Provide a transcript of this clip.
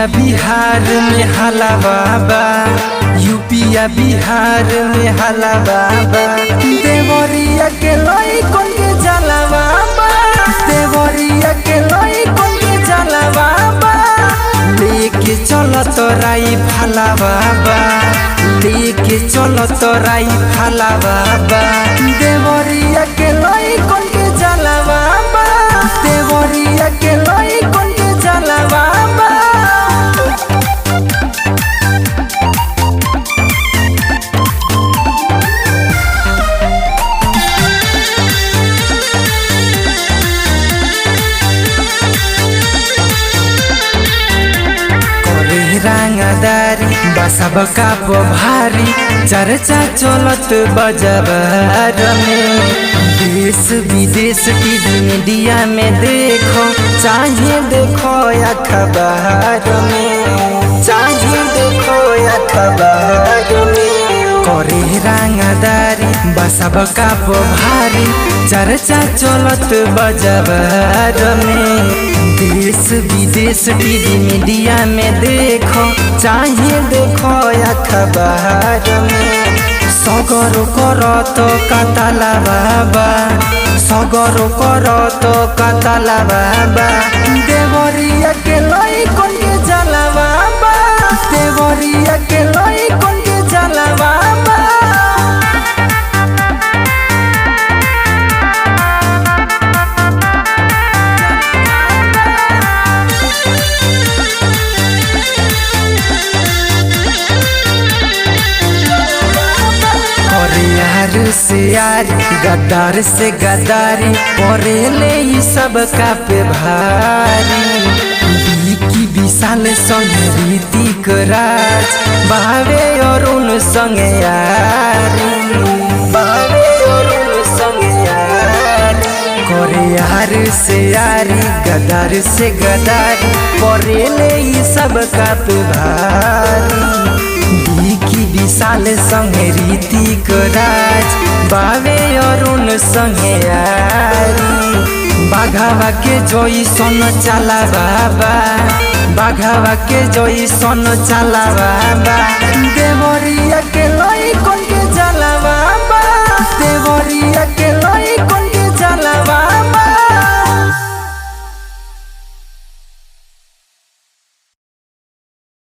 यूपीया बिहार में हाला बाबा, यूपीया बिहार में हाला बाबा। देवरिया के लइकन के जाला बाबा, देवरिया के लइकन के जाला बाबा। लेके चल तोराई फाला बाबा, लेके चल तोराई फाला बाबा। देवरिया के लइकन के जाला बाबा, देवरिया के लइकन के जाला बाबा। रंगदारी बसब का भारी चर्चा चलत बजबर में। देश विदेश टीवी मीडिया में देखो, चाहे देखो अखबार में, चाहे देखो अखबार में। करे रंगदारी बसब का भारी चर्चा चलत बजबर में। देश विदेश टीवी मीडिया में देखो, चाहे देखो अखबार में। सगरो करत कतला बाबा, सगरो करत कतला बाबा। देवरिया के लइकन के जाला बाबा, देवरिया के लइकन के जाला बाबा। यार से यारी गद्दार से गद्दारी करे ले ई सब का पे भारी। बीकी विशाल संगे ऋतिक राज भावे अरुण संगे यारी, भावे अरुण संगे यारी। करे यार से यारी गद्दार से गद्दारी करे ले ई सब का पे भारी। बीकी विशाल संगे ऋतिक राज बावे अरुण संगे यारी। बाघावा के जोई सोन चाला बाबा, बाघावा के जोई सोन चाला बाबा। देवरी